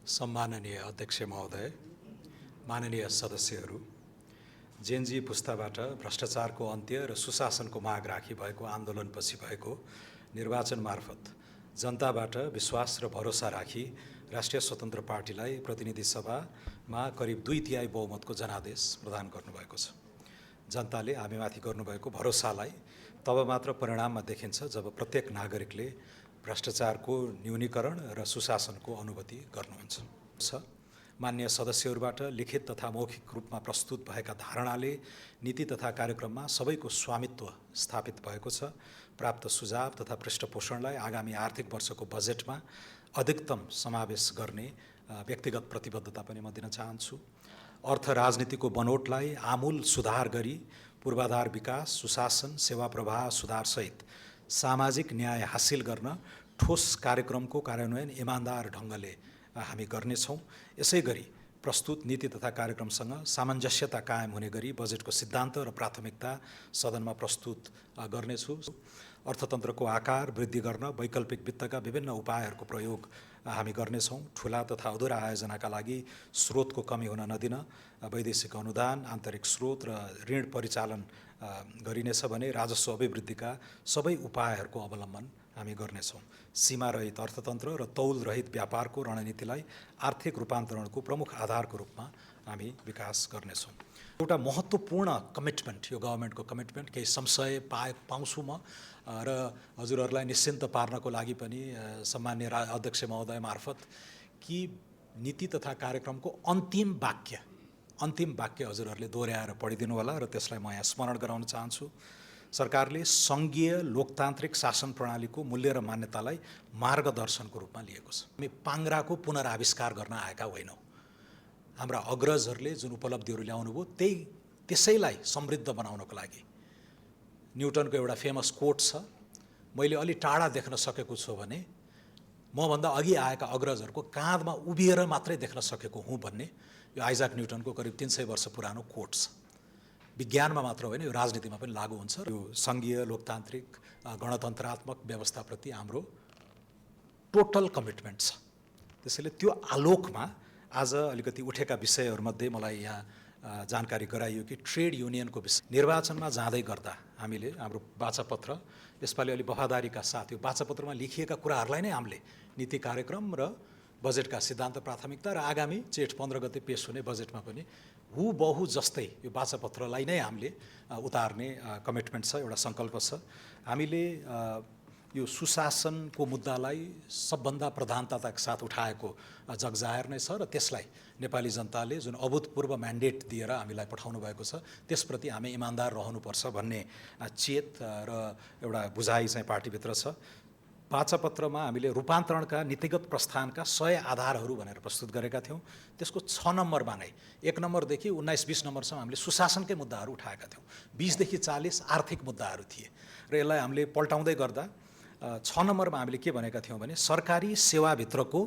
सम्माननीय अध्यक्ष महोदय, माननीय सदस्यहरू, जेनजी पुस्ताबाट भ्रष्टाचारको अन्त्य र सुशासनको माग राखी भएको आन्दोलनपछि भएको निर्वाचन मार्फत जनताबाट विश्वास र भरोसा राखी राष्ट्रिय स्वतन्त्र पार्टीलाई प्रतिनिधि सभामा करिब 2/3 बहुमतको जनादेश प्रदान गर्नुभएको छ। जनताले हामीमाथि गर्नुभएको भरोसालाई तब मात्र परिणाममा देखिन्छ जब प्रत्येक नागरिकले भ्रष्टाचारको न्यूनीकरण र सुशासनको अनुभूति गर्नुहुन्छ। मान्य सदस्यहरूबाट लिखित तथा मौखिक रूपमा प्रस्तुत भएका धारणाले नीति तथा कार्यक्रममा सबैको स्वामित्व स्थापित भएको छ। प्राप्त सुझाव तथा पृष्ठपोषणलाई आगामी आर्थिक वर्षको बजेटमा अधिकतम समावेश गर्ने व्यक्तिगत प्रतिबद्धता पनि म दिन चाहन्छु। अर्थ राजनीतिको बनोटलाई आमूल सुधार गरी पूर्वाधार विकास, सुशासन, सेवा प्रवाह सुधारसहित सामाजिक न्याय हासिल गर्न ठोस कार्यक्रमको कार्यान्वयन इमानदार ढङ्गले हामी गर्नेछौँ। यसै गरी प्रस्तुत नीति तथा कार्यक्रमसँग सामञ्जस्यता कायम हुने गरी बजेटको सिद्धान्त र प्राथमिकता सदनमा प्रस्तुत गर्नेछु। अर्थतन्त्रको आकार वृद्धि गर्न वैकल्पिक वित्तका विभिन्न उपायहरूको प्रयोग हामी गर्नेछौँ। ठुला तथा अधुरा आयोजनाका लागि स्रोतको कमी हुन नदिन वैदेशिक अनुदान, आन्तरिक स्रोत र ऋण परिचालन गरिनेछ भने राजस्व अभिवृद्धिका सबै उपायहरूको अवलम्बन हामी गर्नेछौँ। सीमारहित अर्थतन्त्र र तौलरहित व्यापारको रणनीतिलाई आर्थिक रूपान्तरणको प्रमुख आधारको रूपमा हामी विकास गर्नेछौँ। एउटा महत्त्वपूर्ण कमिटमेन्ट, यो गभर्मेन्टको कमिटमेन्ट, केही संशय पाउँछु म र हजुरहरूलाई निश्चिन्त पार्नको लागि पनि सम्मान्य अध्यक्ष महोदय मार्फत कि नीति तथा कार्यक्रमको अन्तिम वाक्य हजुरहरूले दोहोऱ्याएर पढिदिनु होला र त्यसलाई म यहाँ स्मरण गराउन चाहन्छु। सरकारले सङ्घीय लोकतान्त्रिक शासन प्रणालीको मूल्य र मान्यतालाई मार्गदर्शनको रूपमा लिएको छ। हामी पाङ्ग्राको पुनराविष्कार गर्न आएका होइनौँ। हाम्रा अग्रजहरूले जुन उपलब्धिहरू ल्याउनुभयो त्यसैलाई समृद्ध बनाउनको लागि न्युटनको एउटा फेमस कोट छ, मैले अलि टाढा देख्न सकेको छु भने मभन्दा अघि आएका अग्रजहरूको काँधमा उभिएर मात्रै देख्न सकेको हुँ भन्ने यो आइजाक न्युटनको करिब 300 वर्ष पुरानो कोट छ। विज्ञानमा मात्र होइन, यो राजनीतिमा पनि लागू हुन्छ। यो सङ्घीय लोकतान्त्रिक गणतन्त्रात्मक व्यवस्थाप्रति हाम्रो टोटल कमिटमेन्ट छ। त्यसैले त्यो आलोकमा आज अलिकति उठेका विषयहरूमध्ये मलाई यहाँ जानकारी गराइयो कि ट्रेड युनियनको विषय निर्वाचनमा जाँदै गर्दा हामीले हाम्रो वाचापत्र यसपालि अलि वफादारीका साथ यो वाचापत्रमा लेखिएका कुराहरूलाई नै हामीले नीति कार्यक्रम र बजेटका सिद्धान्त प्राथमिकता र आगामी जेठ 15 गते पेश हुने बजेटमा पनि हुबहु जस्तै यो वाचापत्रलाई नै हामीले उतार्ने कमिटमेन्ट छ, एउटा सङ्कल्प छ। हामीले यो सुशासनको मुद्दालाई सबभन्दा प्रधानताका साथ उठाएको जगजाहेर नै छ र त्यसलाई नेपाली जनताले जुन अभूतपूर्व म्यान्डेट दिएर हामीलाई पठाउनु भएको छ त्यसप्रति हामी इमान्दार रहनुपर्छ भन्ने चेत र एउटा बुझाइ चाहिँ पार्टीभित्र छ। वाचापत्रमा हामीले रूपान्तरणका नीतिगत प्रस्थानका 100 आधारहरू भनेर प्रस्तुत गरेका थियौँ। त्यसको 6 नम्बरमा नै 1 नम्बरदेखि 19-20 नम्बरसम्म हामीले सुशासनकै मुद्दाहरू उठाएका थियौँ। 20देखि 40 आर्थिक मुद्दाहरू थिए र यसलाई हामीले पल्टाउँदै गर्दा 6 नम्बरमा हामीले के भनेका थियौँ भने सरकारी सेवाभित्रको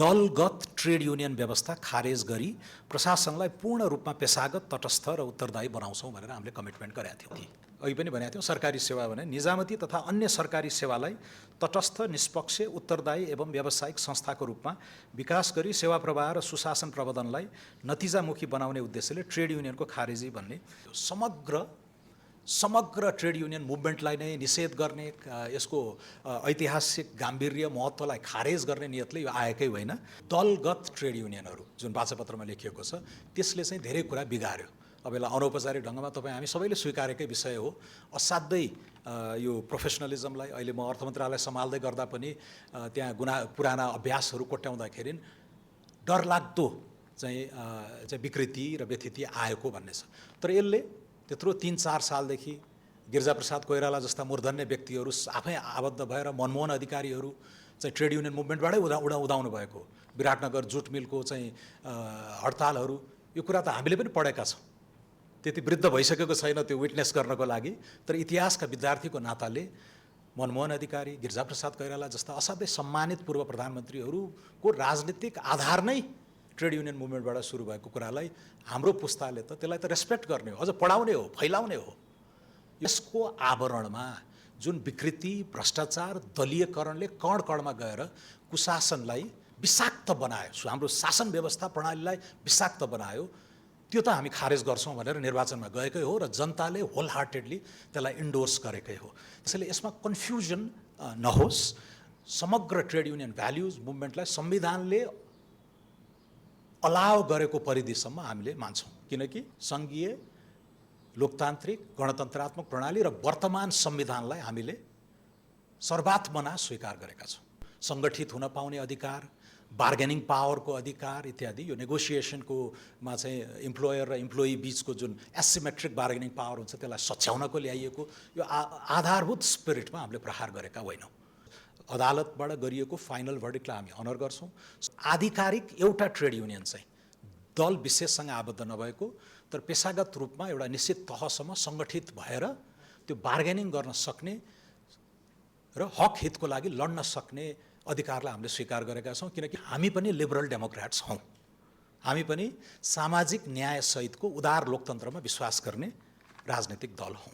दलगत ट्रेड युनियन व्यवस्था खारेज गरी प्रशासनलाई पूर्ण रूपमा पेशागत, तटस्थ र उत्तरदायी बनाउँछौँ भनेर हामीले कमिटमेन्ट गरेका थियौँ। अघि पनि भनेका थियौँ सरकारी सेवा भने निजामती तथा अन्य सरकारी सेवालाई तटस्थ, निष्पक्ष, उत्तरदायी एवं व्यावसायिक संस्थाको रूपमा विकास गरी सेवा प्रवाह र सुशासन प्रबन्धनलाई नतिजामुखी बनाउने उद्देश्यले ट्रेड युनियनको खारेजी भन्ने समग्र ट्रेड युनियन मुभमेन्टलाई नै निषेध गर्ने, यसको ऐतिहासिक गाम्भीर्य महत्त्वलाई खारेज गर्ने नियतले यो आएकै होइन। दलगत ट्रेड युनियनहरू जुन वाचापत्रमा लेखिएको छ त्यसले चाहिँ धेरै कुरा बिगार्यो। अब यसलाई अनौपचारिक ढङ्गमा तपाईँ हामी सबैले स्वीकारेकै विषय हो। असाध्यै यो प्रोफेसनलिजमलाई अहिले म अर्थ मन्त्रालय सम्हाल्दै गर्दा पनि त्यहाँ पुराना अभ्यासहरू कोट्याउँदाखेरि डरलाग्दो चाहिँ विकृति र व्यथिति आएको भन्ने छ। तर यसले त्यत्रो 3-4 सालदेखि गिरिजाप्रसाद कोइराला जस्ता मूर्धन्य व्यक्तिहरू आफै आबद्ध भएर मनमोहन अधिकारीहरू चाहिँ ट्रेड युनियन मुभमेन्टबाटै उदाउनु भएको, विराटनगर जुट मिलको चाहिँ हडतालहरू, यो कुरा त हामीले पनि पढेका छौँ। त्यति वृद्ध भइसकेको छैन त्यो विटनेस गर्नको लागि, तर इतिहासका विद्यार्थीको नाताले मनमोहन अधिकारी, गिरिजाप्रसाद कोइराला जस्ता असाध्यै सम्मानित पूर्व प्रधानमन्त्रीहरूको राजनीतिक आधार नै ट्रेड युनियन मुभमेन्टबाट सुरु भएको कुरालाई हाम्रो पुस्ताले त त्यसलाई त रेस्पेक्ट गर्ने हो, अझ पढाउने हो, फैलाउने हो। यसको आवरणमा जुन विकृति, भ्रष्टाचार, दलीयकरणले कण कणमा गएर कुशासनलाई विषाक्त बनायो, हाम्रो शासन व्यवस्था प्रणालीलाई विषाक्त बनायो, त्यो त हामी खारेज गर्छौँ भनेर निर्वाचनमा गएकै हो र जनताले होल हार्टेडली त्यसलाई इन्डोर्स गरेकै हो। त्यसैले यसमा कन्फ्युजन नहोस्। समग्र ट्रेड युनियन भ्याल्युज मुभमेन्टलाई संविधानले अलाउ गरेको परिधिसम्म हामीले मान्छौँ, किनकि सङ्घीय लोकतान्त्रिक गणतन्त्रात्मक प्रणाली र वर्तमान संविधानलाई हामीले सर्वात्मना स्वीकार गरेका छौँ। सङ्गठित हुन पाउने अधिकार, बार्गेनिङ पावरको अधिकार इत्यादि, यो नेगोसिएसनको मा चाहिँ इम्प्लोयर र इम्प्लोइ बिचको जुन एसिमेट्रिक बार्गेनिङ पावर हुन्छ त्यसलाई सच्याउनको ल्याइएको यो आधारभूत स्पिरिटमा हामीले प्रहार गरेका होइनौँ। अदालतबाट गरिएको फाइनल भर्डिक्टलाई हामी अनर गर्छौँ। आधिकारिक एउटा ट्रेड युनियन चाहिँ दल विशेषसँग आबद्ध नभएको तर पेसागत रूपमा एउटा निश्चित तहसम्म सङ्गठित भएर त्यो बार्गेनिङ गर्न सक्ने र हक हितको लागि लड्न सक्ने अधिकारलाई हामीले स्वीकार गरेका छौँ, किनकि हामी पनि लिबरल डेमोक्रेट्स हौँ। हामी पनि सामाजिक न्यायसहितको उदार लोकतन्त्रमा विश्वास गर्ने राजनीतिक दल हौँ।